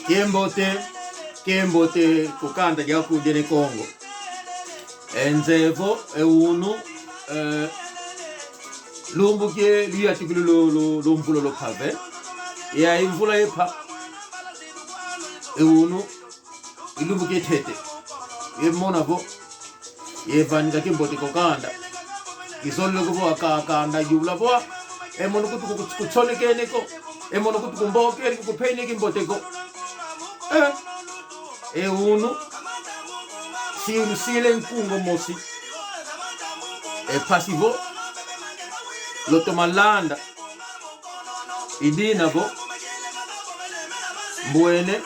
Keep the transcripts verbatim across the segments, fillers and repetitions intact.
Kiambote, kiambote ku kanda diaku dia ne Kongo. E nzeye vo, e unu, eh, lumbu kia luyatikulu lu, lu, lu mvula lwa mpave. Ya i mvula yampa. E unu, i lumbu kia ntete. Yamona vo, yavanika kiambote ku kanda. Kizolele ko vo aka kanda yula vo, e mono kutu ku, kutsonekene ko. E mono kutu kumbokele ko, kupene kiambote ko. Eh, e unu, si, sile nkunga mosi. E mpasi vo, lutoma landa. I dina vo, mbwene,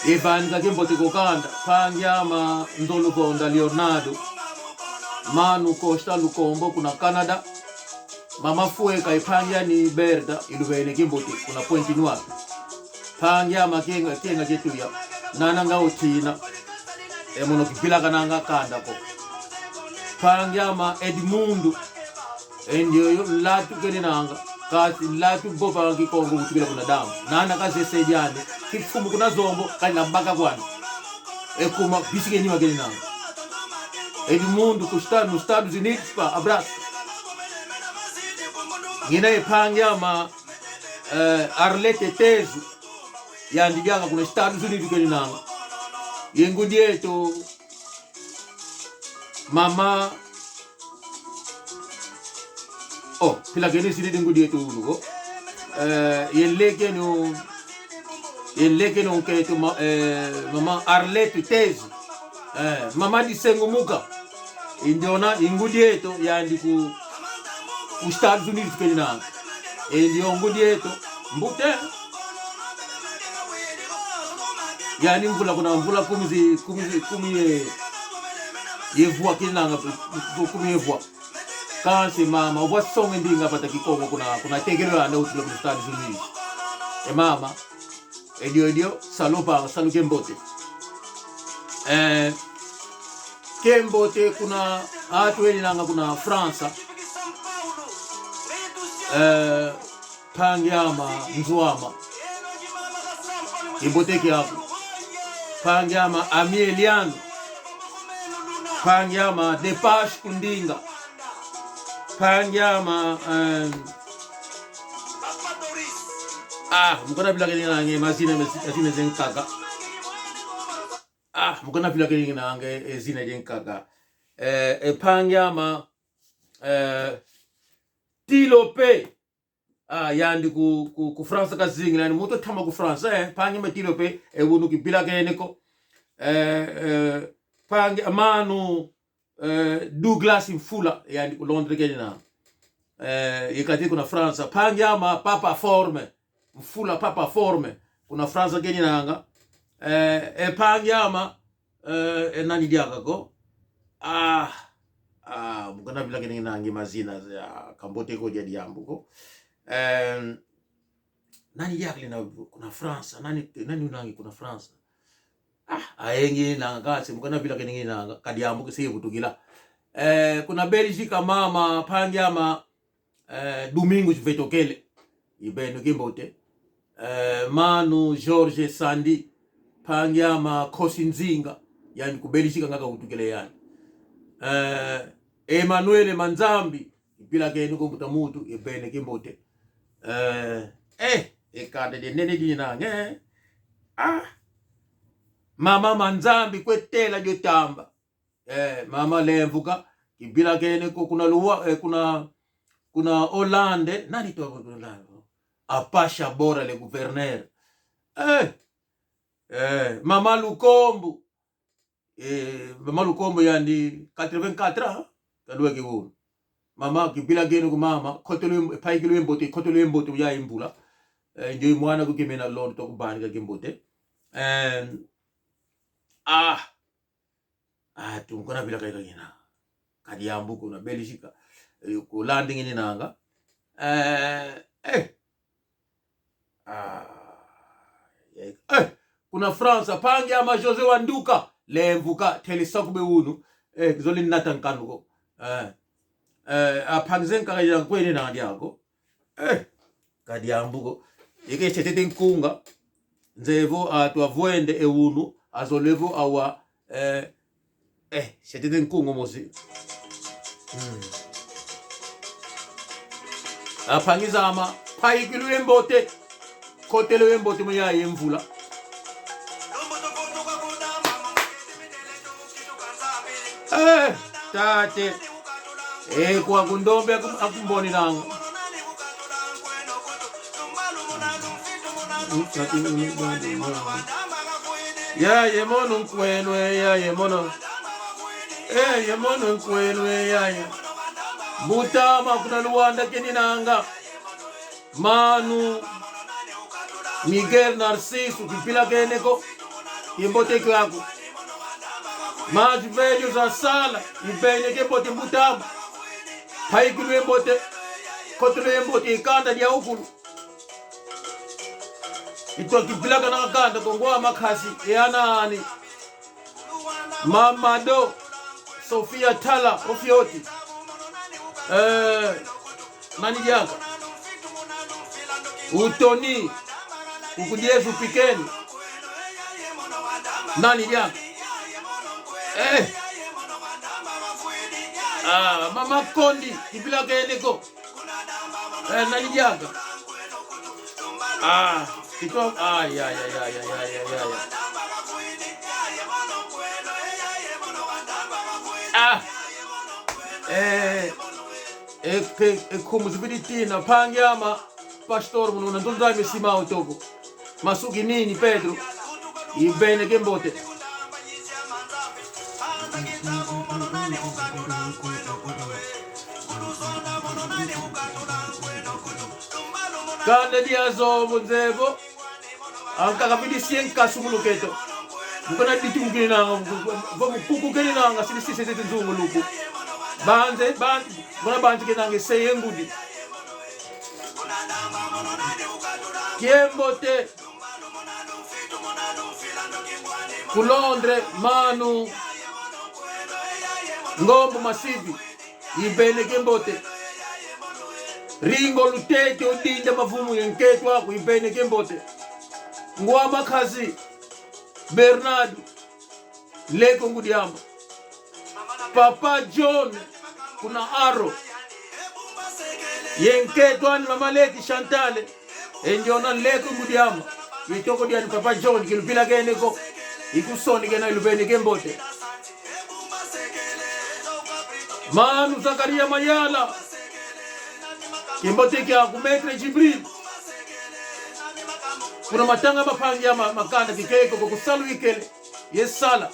yavanika kiambote ku kanda, mpangi ama Nzolo Vonda Leonardo, Manu Costa Lukombo kuna Canada, Mama Fueka, e mpangi ani Berta, iluvene kiambote kuna Pointe-Noire. Mpangi ama Kenga, Kenga Ketuya, nana nga otina, e mono kivilakananga kanda ko. Mpangi ama Edmundo, e ndioyo latu kenenanga, kasi latu vova Kikongo kutukila kuna damu. Nana kazese diandi, kimfumu kuna Zombo, kali na baka kwani. E kuma, bisike nima kenenanga. Edmundo, ku sta, nos Estados Unidos, pá, abraço. Ngina e mpangi ama, eh, Arlete Tezo, yandi diaka kuna Estados Unidos kenenanga. Ye ngudi eto, mama, oh, pila kene sidi ngudi eto unu ko. Eh, ye lekeno, ye lekeno keto ma, eh, mama Arlette Tezo. Eh, mama Disengo Muka. I ndiona i ngudi eto yandi ku, ku Estados Unidos kenenanga. I ndio ngudi eto. Mbute. Yandi mvula kuna mvula kumi zi, kumi zi, kumi ye, ye vwa kenenanga, kumi ye vwa. Kansi mama, uvwa songe ndinga vata Kikongo kuna, kuna tekelo yandi utula kuna Estados Unidos. E mama, edio, edio, salu pa, salu kiambote. Eh, kiambote kuna, atu enanga kuna França. Eh, mpangi ama Nzuama. Kiambote kiaku. Mpangi ama Ami Eliano. Mpangi ama Depash Kundinga. Mpangi ama, em, ah, mukana bila kenenanga e mazina, mazina ze nkaka. Ah, mukana bila kenenanga e zina ze nkaka. Eh, e mpangi ama, eh, Tilope. Ah, yandi ku, ku, ku França kazingila, yandi muntu ntama ku França, eh, mpangi ama Tilope, e unu kivilakene ko. Eh, eh, mpangi ama Manu, eh, Douglas Mfula, yandi ku Londres kenenanga. Eh, ye kati kuna França, mpangi ama Papa Forme, Mfula Papa Forme, kuna França kenenanga. Eh, e mpangi ama, eh, e nani diaka ko? Ah, ah, mukana bila kenenanga e mazina, ah, kambote ko dia diambu ko. Em, nani diaka lina kuna França, nani, nani unangi kuna França? Ah, ayengi nanga kansi, mukana bila kenenanga, ka diambu ko se vutukila. Eh, kuna Bélgica mama, mpangi ama, eh, Domingos Vetokele. Ivene kiambote. Eh, Manu Jorge Sandi, mpangi ama Kosi Nzinga, yandi ku Bélgica nga kavutukila yandi. Eh, Emmanuel Manzambi, ivilakene ko mbuta muntu, ivene kiambote. Eh, eh, e kanda dia nene dinange. Ah, mama Manzambi kwetela dio tamba. Eh, mama Lemvuka, kivilakene ko kuna Lua, eh, kuna, kuna Hollande, nani to kuna Hollande? Apasha Bora le gouverneur. Eh, eh, mama Lukombo. Eh, mama Lukombo yandi quatre-vingt-quatre ans, kalweke unu. Mama, kivilakene ko mama, kotolo, pai kilo embote, kotolo embote ya imbula. Eh, ndio mwana kukimena londo toko bani ka kimbote. Eh, ah, ah, tu mukana bila kai kagina. Ka diambu kuna Bélgica. Eh, ku Hollande ngininanga. Eh, eh. Ah, eh, eh, kuna França, mpangi ama José Wanduka, Lemvuka, tele saku be unu. Eh, kizole nata nkanu ko. Eh, eh, a mpangi ze nkaka ya kwene na diako. Eh, ka diambu ko. Ike chetete nkunga. Nzevo atu avwende e unu, azolele vo awa, eh, eh, setete nkungu mosi. Mm. Ampangi zame, mpayikilwe mbote, kotelwe mbote mu yayi mvula. Eh, tate. Eh, kwaku ndombe aku-, akumboni nangu. Yaya mono nkwenu, eh, yaya mono. Eh, yaya mono nkwenu, eh, yaya. Mbuta ame kuna Luanda keninanga. Mano Miguel Narciso, kivilakene ko, kiambote kiaku. Mas velho za sala, ibene kiambote mbuta ame. Mpayikilwe mbote, kotelwe mbote e kanda dia ukulu. Itwa kivilakana kanda ko ngwa makasi, e ana ani. Mama Do, Sofia Tala, o Fioti. Eh, nani diaka? O Tony, Kuku Diezu Pikeni. Nani diaka? Eh. Ah, Mama Kondi, kivilakene ko. Eh, nani diaka? Ah, kito, ah, ya, ya. Ah, eh, e, ke, e, kumu zibidi tina, mpangi ame, pastor munu, na ndunza misima otoko. Masuki nini, Pedro? Ibene kiambote. Kanda dia Zombo Nzevo. Ankaka vidisi e nkasu mu luketo. Mukana diti mukeninanga, vo mukuku keninanga, sili sise tete nzungu luku. Banze, ban-, muna banze keninanga, seye ngudi. Kiambote. Ku Londres, Mano Ngombo Masivi, ibene kiambote. Ringo Lutete, Odinda Mavumu ye nkento aku, ibene kiambote. Ngwa Makazi, Bernardo, nleke ngudi ame. Papa John, kuna Aro. Ye nkento ani Mama Leki Chantal. E ndiona nleke ngudi ame. Ye toko diani Papa John, kiluvilakene ko. Ikusonekena, iluvene kiambote. Mano Zakaria Mayala. Kiambote kiaku Maître Djibril. Kuna matanga mpangi ame, makanda kikeko ko ku salu ikele. Ye sala.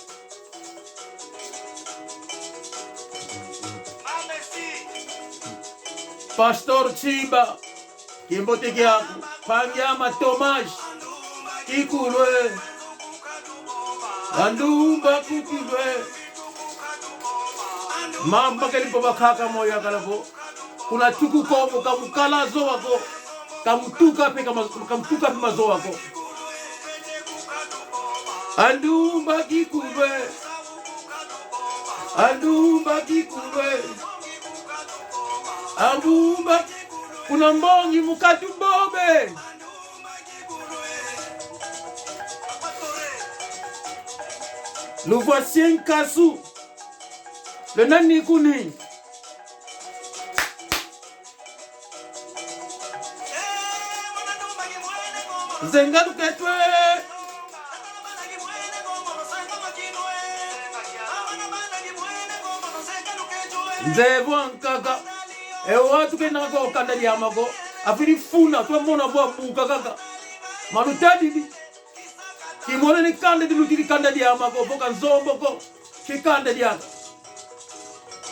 Pastor Chiba, kiambote kiaku, mpangi ame Tomás, kikulwe. Andumba kikulwe. Mamba keli po bakaka moyo yakala po. Kuna tuku ko, kamukala zowa ko. Kamutuka pe kama-, kamutuka pe mazowa ko. Andumba kikulwe. Andumba kikulwe. Andumba kuna mbongi mukatu bobe. Luvwa sie nkasu. Lwena ni kuni. Nzenga luketwe. Nzevo ankaka. E watu kena ko kanda diame ko. Afidi funa, twamona vo abuka kaka. Malutadidi. Kimona ni kanda dilutidi kanda diame ko, vo ka Nzombo ko. Ki kanda diaka.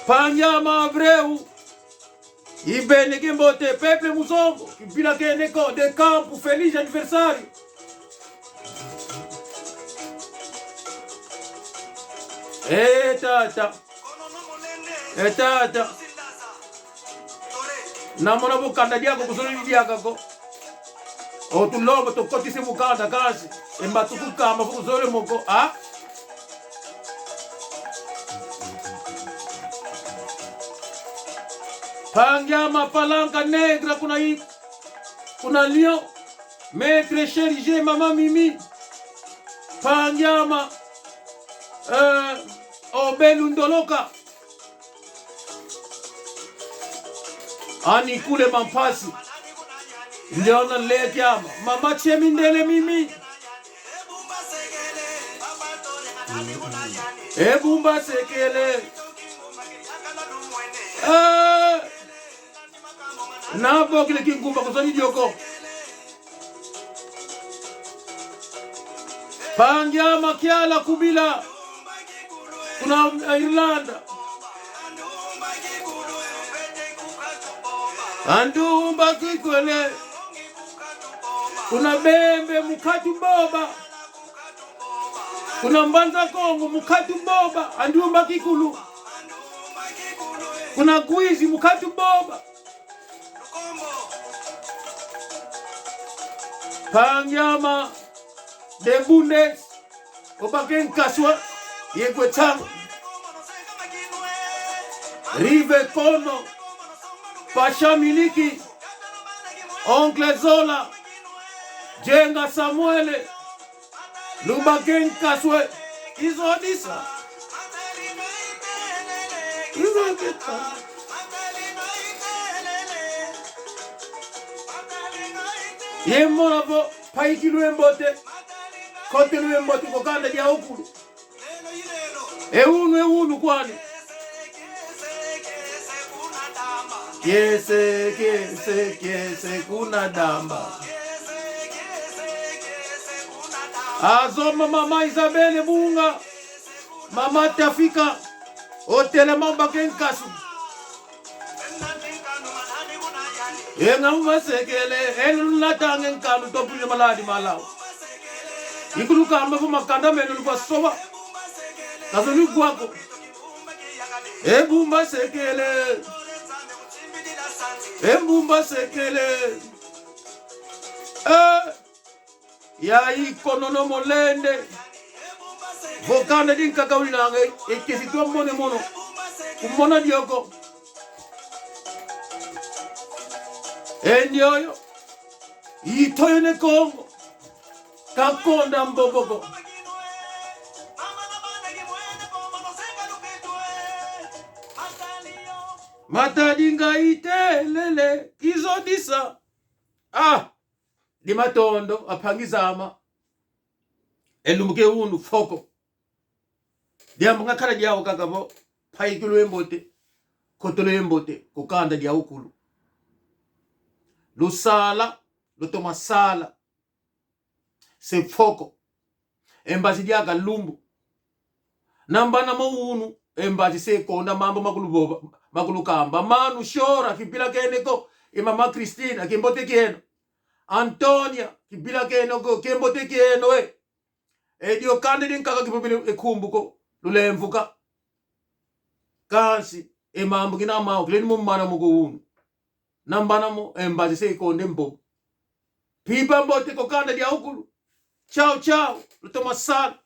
Mpangi ame Abreu. Ibene kiambote, peuple Muzombo, kivilakene ko, de campo, feliz aniversário. Eh, tata. Eh, tata. Namona vo kanda diaka kuzolele diaka ko. O tulomba tukotise mu kanda kansi. E mba tukukamba vo kuzolele mo ko, ah? Mpangi ame Palanca Negra kuna i-, kuna Lyon. Maître Cherige, Mama Mimi, Pangiama, eh, Obelu Ndoloka. Ani kule mampasi. Ndiona leki ama. Mama Chemi Ndele Mimi. Ebumba sekele. Eh. Na bokile kingumba kusoni dioko. Pangia makiala kubila. Kuna Irlanda. Andumba kikwele. Kuna Bembe mukatu boba. Kuna Mbanza Kongo mukatu boba. Andumba kikulu. Kuna Gwizi mukatu boba. Pangiama de Bundes, obake nkaswa, yegwe tang. Rive Kono, Pasha Miliki, Oncle Zola, Jenga Samuele, Lubake nkaswe. Izodisa. Izodisa. Ye mona vo, paikilu e mbote. Kotelu e mbote ko kanda dia ukulu. E unu, e unu kwani. Kiese, kiese, kiese, kuna damba. Azoma mama Isabelle Bunga. Mama Tafika. Otelema obake nkasu. Enga mu masekele, elu natange nkanu topulile maladi malau. Ikulu kamba vo makanda menu lukwa soba. Kazo ni gwako. Ebumba sekele. Ebumba sekele. Eh. Ya ikonono molende. Vo kanda dinkaka uninanga, e, ekesi tua mone mono. Kumona dioko. E ndioyo. Itoyo ne Kongo. Kakonda mboboko. Matadi nga itelele, kizodisa. Ah, di matondo, ampangi zama. E lumbu ke unu, foko. Diambu nga kala diau kaka vo, paikilu e mbote, kotolo e mbote, ku kanda dia ukulu. Lusala, lutoma sala. Se foko. E mbazi diaka lumbu. Nambana mo unu, e mbazi se konda mambu makulu boba, makulu kamba. Manu Shora, kibila kene ko, e mama Christina, kimbote kieno. Antonia, kibila kene ko, kimbote kieno, e. E dio kanda dinkaka kipopile e kumbu ko, lulemvuka. Kansi, e mambu kina mau, kileni mo mana mo ko unu. Nambana mo, e mbazi se ikonde mbo. Pipa mbote ku kanda dia ukulu. Chao, chao, lutoma sala.